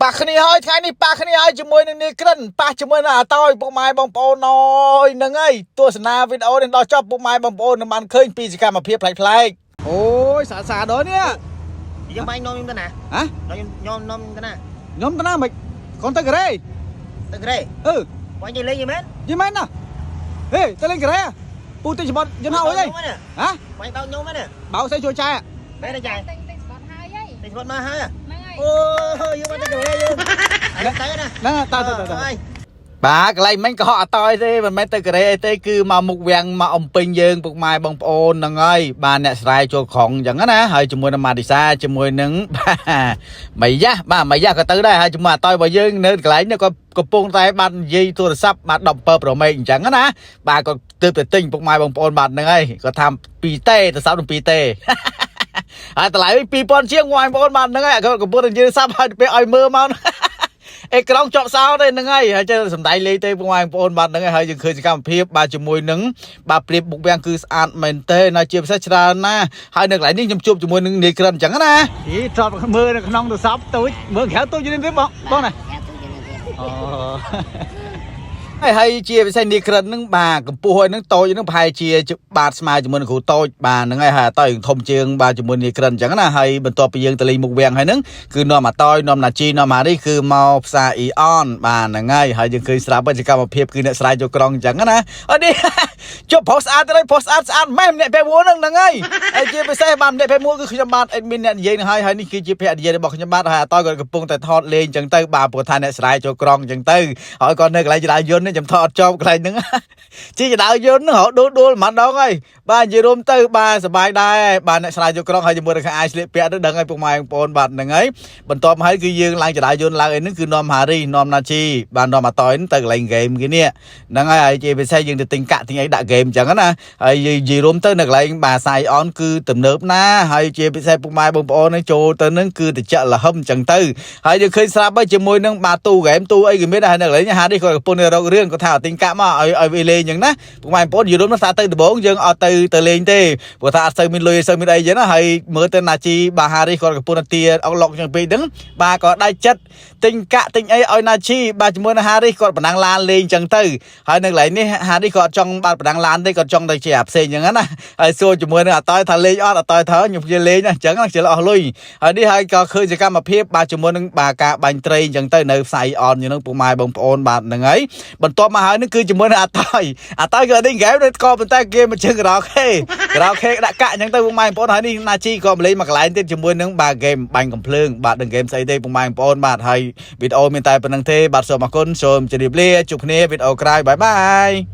ប៉ះគ្នាហើយថ្ងៃនេះប៉ះគ្នាហើយជាមួយនឹងនាយក្រិនប៉ះជាមួយនឹងអាតោយពុកម៉ែបងប្អូនអើយហ្នឹងហើយទស្សនាវីដេអូនេះដល់ចប់ពុកម៉ែបងប្អូននឹងបានឃើញពីសកម្មភាពប្លែកៗអូយស្អាតស្អាតដល់នេះ យើងបាញ់នាំខ្ញុំទៅណា ហ៎ នាំខ្ញុំនាំខ្ញុំទៅណា ខ្ញុំទៅណាមិនកូនទៅការ៉េ ទៅក្រេ អឺ បាញ់ទៅលេងយីមែន យីមែនណាហេទៅលេងការ៉េពូទិញសម្បត្តិយន្តហោះអីហ៎ បាញ់បោកខ្ញុំមែន បោកស្អីជួយចែ មែនទេចា ទិញទិញស្បត់ហើយហី តែស្បត់មកហើយ ហ្នឹងហើយ អូយើងមកទៅក្រេយើងហើយទៅណា ហ្នឹងតើតើតើ បាទកន្លែងមិញក៏ហក់អតយទេមិនមែនទៅកូរ៉េអីទេគឺមកមុខវាំងមកអំពេញយើងពុកម៉ែបងប្អូនហ្នឹងហើយបាទអ្នកស្រែចូលក្រុងអញ្ចឹងណាហើយជាមួយនឹងម៉ាឌីសាជាមួយនឹងបាទម៉ៃយ៉ាបាទម៉ៃយ៉ាក៏ទៅដែរហើយជាមួយអតយរបស់យើងនៅកន្លែងនេះក៏កំពុងតែបាននិយាយទូរស័ព្ទបាទ17ប្រមេកអញ្ចឹងណាបាទក៏ទើបទៅទិញពុកម៉ែបងប្អូនបាទហ្នឹងហើយគាត់ថា2តេទូរស័ព្ទនឹង2តេ ហើយតម្លៃវិញ2000ជាងបងប្អូនបាទហ្នឹងហើយគាត់កំពុងតែនិយាយទូរស័ព្ទហើយពេលឲ្យមើលមក អេក្រង់ជាប់សោទេហ្នឹងហើយហើយចេះសំដែងលេងទេបងប្អូនបាទហ្នឹងហើយហើយយើងឃើញសកម្មភាពបាទជាមួយនឹងបាទព្រៀបបុកវាំងគឺស្អាតមែនទេណាជាពិសេសច្រើនណាស់ហើយនៅកន្លែងនេះខ្ញុំជួបជាមួយនឹងនាយក្រិនអញ្ចឹងណាអីត្រប់មើលនៅក្នុងទូរស័ព្ទទូចមើលក្រៅទូចនេះទេបងបងណាអូហើយហើយជាពិសេសនាយក្រិនហ្នឹងបាទកម្ពស់ហើយហ្នឹងតូចហ្នឹងប្រហែលជាបាទស្មើជាមួយនឹងគ្រូតូចបាទហ្នឹងហើយហើយតូចធំជាងបាទជាមួយនាយក្រិនអញ្ចឹងណាហើយបន្ទាប់ពីយើងទៅលេងមុខវាំងហើយហ្នឹងគឺនាំអាតយនាំណាជីនាំអានេះគឺមកផ្សារអ៊ីអនបាទហ្នឹងហើយហើយយើងឃើញស្រាប់ហើយសកម្មភាពគឺអ្នកស្រែចូលក្រុងអញ្ចឹងណាអត់នេះ ជប់ប្រុសស្អាតទៅប្រុសស្អាតស្អាតម៉ែម្នាក់ពេលមួហ្នឹងហ្នឹងហើយហើយជាពិសេសបាទម្នាក់ពេលមួគឺខ្ញុំបាទ admin អ្នកនិយាយហ្នឹងហើយហើយនេះគឺជាភរិយារបស់ខ្ញុំបាទហើយអាតយគាត់កំពុងតែថតលេងអញ្ចឹងទៅបាទព្រោះថាអ្នកស្រែចូលក្រុងអញ្ចឹងទៅហើយគាត់នៅកន្លែងចដៅយន្តនេះខ្ញុំថតអត់ជាប់កន្លែងហ្នឹង ជាចដៅយន្តហ្នឹងរហូតដួលដួលម្ដងហើយបាទនិយាយរួមទៅបាទសប្បាយដែរបាទអ្នកស្រែចូលក្រុងហើយជាមួយនឹងអាយស្លៀកពាក់ទៅដឹងហើយពុកម៉ែបងប្អូនបាទហ្នឹងហើយបន្ទាប់មកហើយគឺយើងឡើងចដៅយន្តឡើងអីហ្នឹងគឺនាំហារីនាំណាជីបាទនាំអាតយហ្នឹងទៅកន្លែងហ្គេមគេនេះហ្នឹងហើយហើយជាពិសេសយើងទៅទិញកាក់ទិញអីដាក់ហ្គេមអញ្ចឹងណាហើយនិយាយរួមទៅនៅកន្លែងបាទសាយអនគឺទំនើបណាហើយជាពិសេសពុកម៉ែបងប្អូនហ្នឹងចូលទៅហ្នឹងគឺតិចលហឹមអញ្ចឹងទៅហើយយើងឃើញស្រាប់ហើយជាមួយនឹងបាទទូហ្គេមទូអីគេមានដែរហើយនៅកន្លែងហានេះគាត់កំពុងតែរករឿងគាត់ថាទិញកាក់មកឲ្យឲ្យវាលេងអញ្ចឹងណាពុកម៉ែបងប្អូននិយាយរួមថាទៅដំបូងយើងអត់ទៅទៅលេងទេព្រោះថាអត់សូវមានលុយអត់សូវមានអីអញ្ចឹងណាហើយមើលទៅណាជីបាទហារីគាត់កំពុងតែទាអុកឡុកអញ្ចឹងពេកហ្នឹងបាទក៏ដៃចិត្តទិញកាក់ទិញអីឲ្យណាជីបាទជាមួយនឹងហារីគាត់បណ្ដាំងឡានលេងអញ្ចឹងទៅហើយនៅកន្លែងនេះហារីគាត់អត់ចង់បាទបណ្ដាំងឡានទេគាត់ចង់ទៅជាអាផ្សេងអញ្ចឹងណាហើយសួរជាមួយនឹងអាតយថាលេងអត់អាតយថាខ្ញុំជាលេងណាអញ្ចឹងជាអស់លុយហើយនេះហើយក៏ឃើញសកម្មភាពបាទជាមួយនឹងបាទការបាញ់ត្រីអញ្ចឹងទៅនៅផ្សាយអនយ៉ាងហ្នឹងពុកម៉ែបងប្អូនបាទហ្នឹងហើយបន្ទាប់មកហើយនេះគឺជាមួយនឹងអាតយអាតយក៏នេះហ្គេមក៏ប៉ុន្តែគេមកជើងការ៉ាអូខេការ៉ាអូខេដាក់កាក់អញ្ចឹងទៅពុកម៉ែបងប្អូនហើយនេះណាជីក៏មកលេងមកកន្លែងទៀតជាមួយនឹងបាទហ្គេមបាញ់កំភ្លើងបាទនឹងហ្គេមស្អីទេពុកម៉ែបងប្អូនបាទហើយវីដេអូមានតែប៉ុណ្្នឹងទេបាទសូមអរគុណសូមជម្រាបលាជួបគ្នាវីដេអូក្រោយ bye bye.